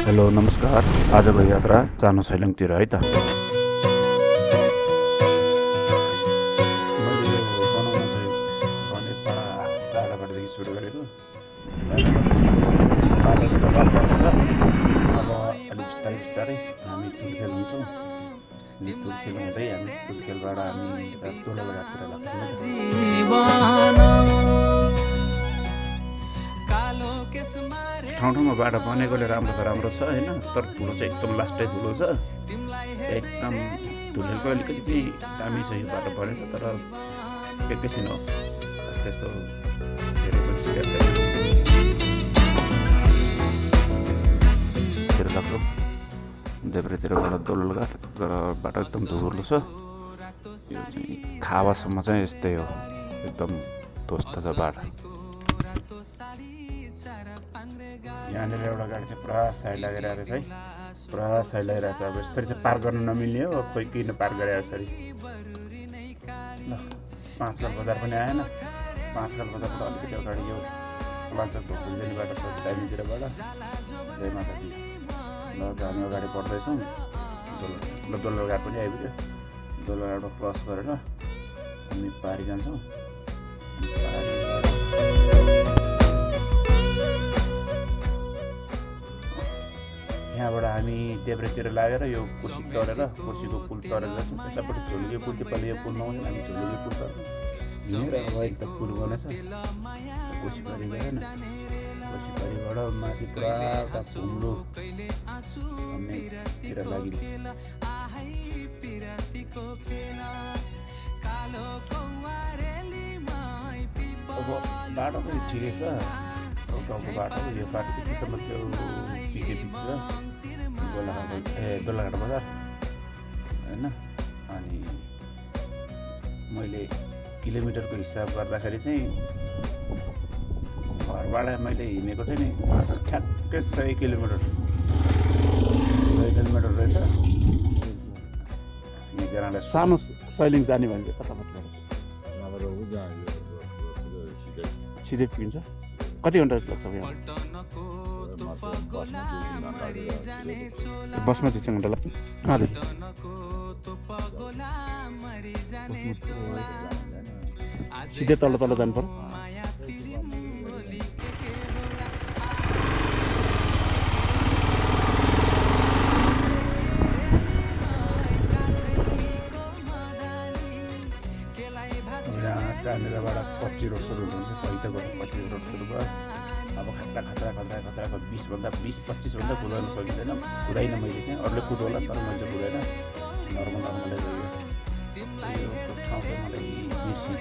Hello नमस्कार। आजको यात्रा सानो सैलङतिर है त। मैले यो बनाउन चाहिँ भनेपा चारबाटदेखि सुरु गरेको। बाटो चाहिँ रफ छ। अब अलि बिस्तारै बिस्तारै हामी तुलखेल हुन्छौँ। अनि तुलखेल हुँदै हामी तुलखेलबाट हामी यता दोललघाटतिर लाग्छौँ। ठाउँ ठाउँमा बाटो बनेकोले राम्रो त राम्रो छ होइन, तर धुलो चाहिँ एकदम लास्टै धुलो छ। एकदम धुलोको अलिकति चाहिँ दामी छ यो बाटो बनेछ, तर एकैछिन हो यस्तो यस्तो धेरै पनि सिरियस छैन। तिर लाग्छौँ देब्रेतिरबाट दोललघाट बाटो एकदम धुलो छ। यो चाहिँ खावासम्म चाहिँ यस्तै हो, एकदम ध्वस्त छ बाटो। यहाँनिर एउटा गाडी चाहिँ पुरा साइड लागेर रहेछ है, पुरा साइड लगाइरहेको छ। अब यसरी चाहिँ पार गर्न नमिल्ने हो, खोइ किन पार गरे यसरी। ल 5 गाल बजार पनि आएन। 5 गाल बजारबाट अलिकति अगाडि यो लान्छक भुल्देली बाटो छ दाहिनेतिरबाट। जय माता दी। ल हामी अगाडि बढ्दैछौँ। दोललघाट पनि आइपुग्यो। दोललघाटबाट क्रस गरेर हामी पारी जान्छौँ। यहाँबाट हामी देब्रेतिर लागेर यो कुर्सी तरेर कुर्सीको पुल तरेर जान्छौँ। यतापट्टि झुलुगे पुल, त्यो पालि यो पुल नआउँदैन, हामी झुलुगे पुल तर्छौँ। हिँडेर अब अहिले त पुल बनेछ। कोसीपारी गएन, कोसीपारीबाट माथि पुरा घुम्लो भन्नेतिर लागि। अब बाटो पनि ठिकै छ, गाउँको बाटो। यो बाटो त्यतिसम्म त्यो पिछे छ दोललघाट बजार होइन। अनि मैले किलोमिटरको हिसाब गर्दाखेरि चाहिँ घरबाट मैले हिँडेको चाहिँ नि ठ्याक्कै 100 किलोमिटर रहेछ। एकजनालाई सानो सैलिङ जाने भने कता कता सिधै पुगिन्छ? कति घन्टा लाग्छ यहाँ? बसमा 2-3 घन्टा लाग्छ। सिधै तल तल जानु पर्यो। त्यहाँनिरबाट कच्ची रोड सुरु हुन्छ। पहिलो गएर कच्ची रोड सुरु भयो। अब खतरा 20-25 भन्दा कुदाउनु सकिँदैन। कुदाइनँ मैले चाहिँ, अरूले कुदाउला तर मैले चाहिँ कुदाइनँ। नर्मल यो ठाउँ चाहिँ मलाई बिर्सी।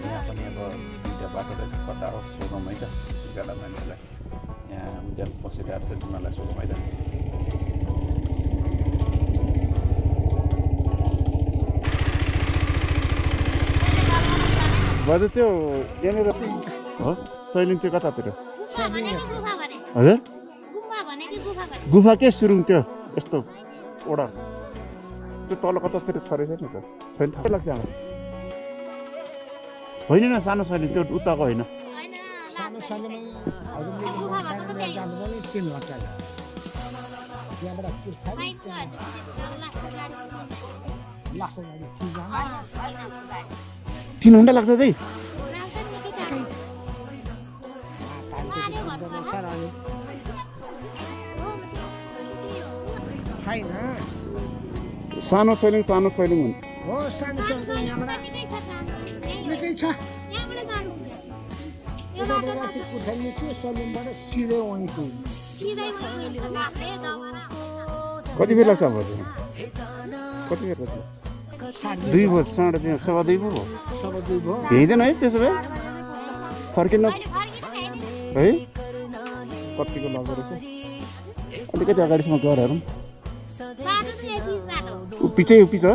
यहाँ पनि अब 2टा बाटो रहेछ, कता हो सोधौँ है त गाडा मान्छेलाई। यहाँ उज्यालो बसेर आएर चाहिँ तिमीहरूलाई सोधौँ है त। बरु त्यो यहाँनिर हो सैलिङ चाहिँ कतातिर? हजुर गुफा के सुरुङ त्यो यस्तो ओडा त्यो तल कतातिर छरेछ नि त? छैन थाहा लाग्छ हाम्रो होइन न सानो सैलिङ त्यो उताको होइन। तीन घन्टा लाग्छ चाहिँ? सानो सैलिङ हो। सानो सैलिङ यहाँबाट निकै छ। कति बेर लाग्छ? अब कति बेर लाग्छ? 2 बज 2:30 भयो। हिँड्दैन है त्यसो भए फर्किन है? कतिको लाग्दो रहेछ? अलिकति अगाडिसम्म गएर हेरौँ। पिचै छ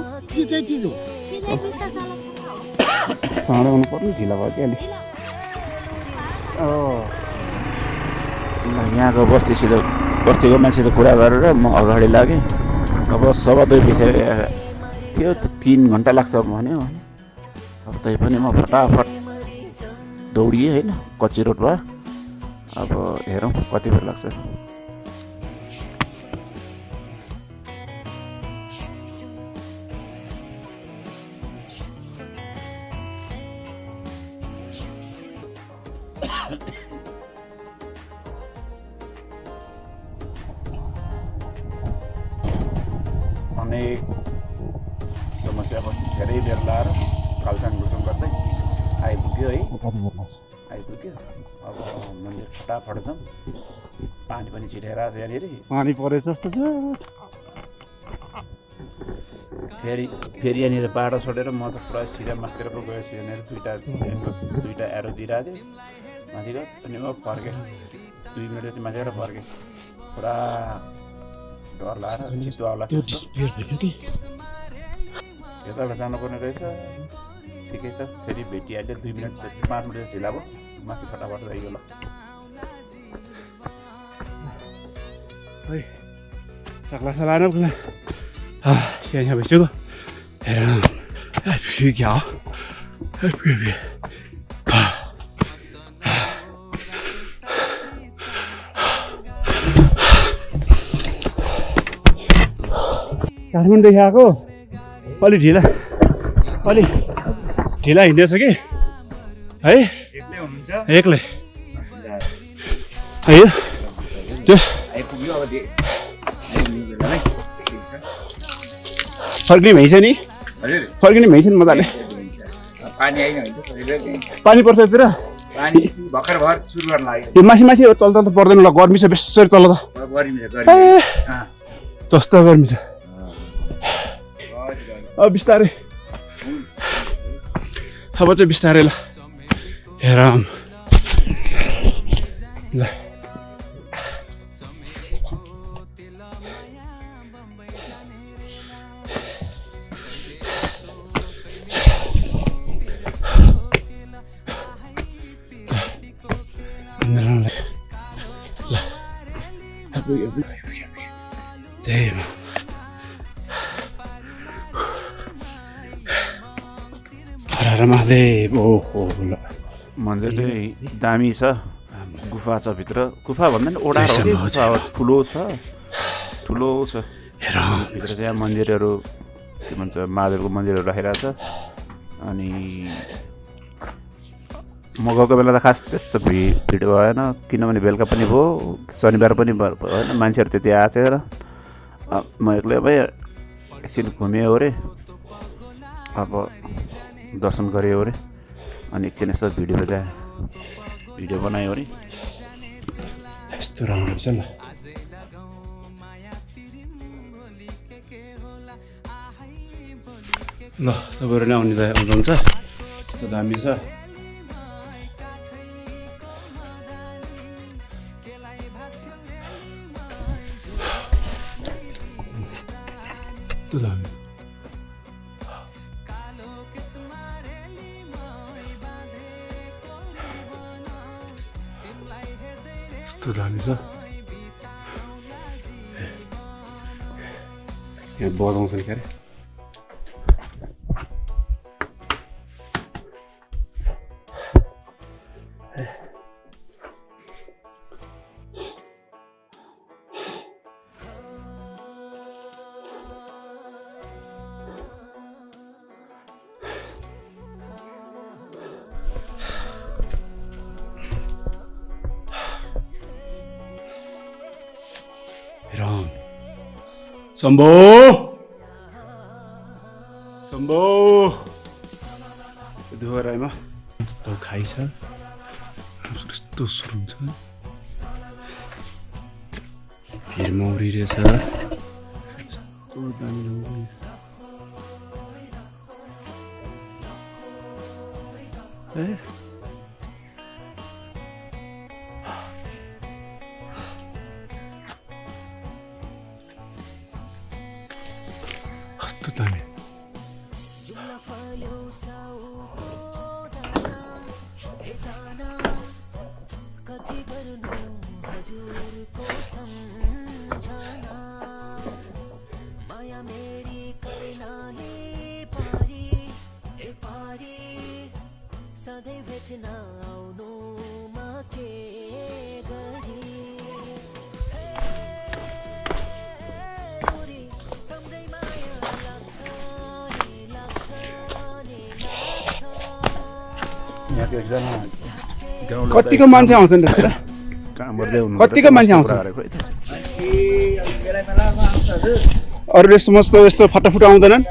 चाँडो आउनु पर्ने, ढिला भयो कि अलि। यहाँको बस्तीको मान्छेले कुरा गरेर म अगाडि लागेँ। अब 2:15 बितिसकेको थियो त 3 घन्टा लाग्छ भन्यो। अब तैपनि म फटाफट दौडिएँ होइन कच्ची रोडबाट। अब हेरौँ कति बेर लाग्छ। अनेक समस्यापछि धेरै बेर लाएर खाल्साङ घुसुङ गर्दै आइपुग्यो है। आइपुग्यो अब मन्दिर फटाफट जाउँ। पानी पनि छिटेर आएको छ यहाँनिर। पानी परे जस्तो छ। फेरि यहाँनिर बाटो छोडेर म त पुरा सिधा मास्तिर पो गएछु। यहाँनिर दुईवटा एरो दिइरहेको थिएँ माथि गयो अनि म फर्केँ 2 मिनट चाहिँ माथि गएर फर्केँ। पुरा डर लागेर चित्तो आउला यताबाट जानुपर्ने रहेछ। ठिकै छ फेरि भेटिहाल्यो 2 मिनट 5 मिनट ढिला भयो माथि फटाफट गइयो ल। सक्ला सलाना पुग्ला यहाँ भइसक्यो। हेर क्या काठमाडौँदेखि आएको अलि ढिला हिँडेछ कि है एक्लै है त्यो फर्किने भइन्छ नि फर्किने भइन्छ नि मजाले। पानी पर्छ यतिर यो माथि माथि तल त पर्दैन ल गर्मी छ बेसरी तल त जस्तो गर्मी छ। अब बिस्तारै अब चाहिँ बिस्तारै ल हेर ल जय मा हर महादेव। ओहो ल मन्दिर चाहिँ दामी छ। गुफा छ भित्र। गुफा भन्दा नि ओडा हो कि गुफा हो। ठुलो छ भित्र चाहिँ मन्दिरहरू के भन्छ महादेवको मन्दिरहरू राखिरहेको छ। अनि म गएको बेला त खास त्यस्तो भिड भएन किनभने बेलुका पनि भयो शनिबार पनि भएन मान्छेहरू त्यति आएको थियो र म एक्लै भएँ एकछिन घुमेँ ओरे अब दर्शन गरेँ ओरे अनि एकछिन यसो भिडियो बनायो अरे यस्तो राम्रो छ ल। ल तपाईँहरू नै आउनुहुन्छ यस्तो दामी छ। दामी यस्तो दामी छ। यहाँ बजाउँछ नि क्या अरे राम शम्भो दुवराइमा त खाइ छ कस्तो सुरुङ छ। फेरि मौरी रहेछ यस्तो दामी मौरी कस्तो दामी। सधैँ भेट्न आउनु म के गरी हाम्रै माया लाग्छ यहाँको एकजना कतिको मान्छे आउँछन् त काम गर्दै हुनु कतिको मान्छे आउँछ अरूले समस्त यस्तो फटाफुट आउँदैनन्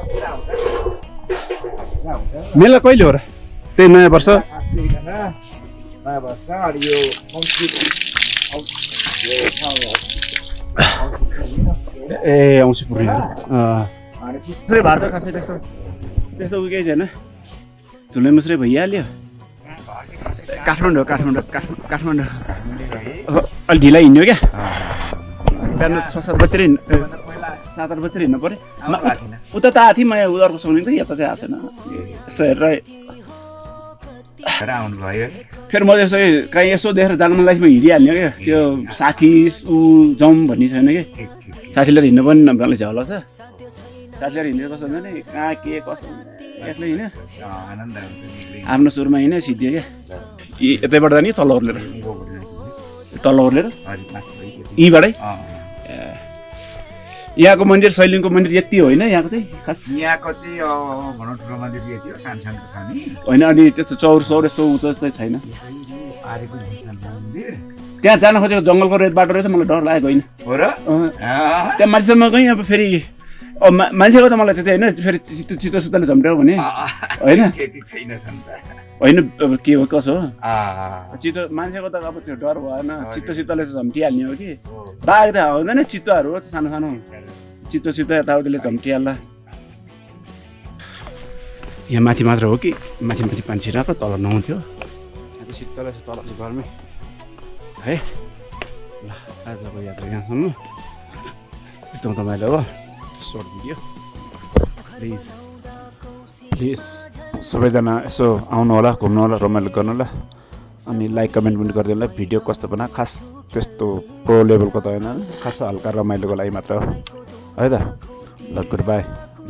मेला कहिले हो र त्यही नयाँ वर्ष ए औँसी पूर्णिमा भात खासै त्यस्तो त्यस्तो केही छैन झुले मुस्रे भइहाल्यो काठमाडौँ काठमाडौँ अलि ढिला हिँड्यो क्या बिहान 6-7 बजीतिर 7-8 बजीतिर हिँड्नु पऱ्यो उता त आएको थिएँ म अर्को सुने त यता चाहिँ आएको छैन यसो हेरेर फेरि म यसो कहीँ यसो देखेर जानु मन लाग्यो हिँडिहाल्ने क्या त्यो साथी ऊ जाउँ भन्ने छैन कि साथीले हिँड्नु पनि नभए झ्याउला छ साथीले हिँडेर कस्तो हुन्छ नि कहाँ के कस्तो एक्लै हिँड्यो आफ्नो सुरुमा हिँड्यो सिद्धियो क्या यतैबाट जाने तल ओर्लेर यहीँबाटै यहाँको मन्दिर सैलिङको मन्दिर यति होइन यहाँको चाहिँ खास यहाँको चाहिँ भनौँ ठुलो मन्दिर यति हो सानो सानो छ नि होइन अनि त्यस्तो चौर यस्तो उँचो चाहिँ छैन त्यहाँ जान खोजेको जङ्गलको बाटो रहेछ मलाई डर लागेको होइन हो र त्यहाँ मान्छेसम्म गएँ अब फेरि मान्छेको त मलाई त्यति होइन फेरि चित्तो सुत्ताले झम्ट्यायो भने होइन होइन अब के हो कसो हो चित्तो मान्छेको त अब त्यो डर भएन चित्तो सित्तले झम्टिहाल्ने हो कि बाघ त हुँदैन चित्तोहरू हो सानो सानो चित्तो सित्तो यताउतिले झम्टिहाल्ला यहाँ माथि मात्र हो कि माथि माथि पानी छिराएको तल नहुन्थ्यो शीतल तल घरमै है ल आजको यात्रा यहाँसम्म एकदम तपाईँले हो सर्ट भिडियो प्लिज सबैजना यसो आउनु होला घुम्नु होला रमाइलो गर्नु होला अनि लाइक कमेन्ट पनि गरिदिनु होला भिडियो कस्तो बना खास त्यस्तो प्रो लेभलको त होइन खास हल्का रमाइलोको लागि मात्र हो है त ल गुड बाई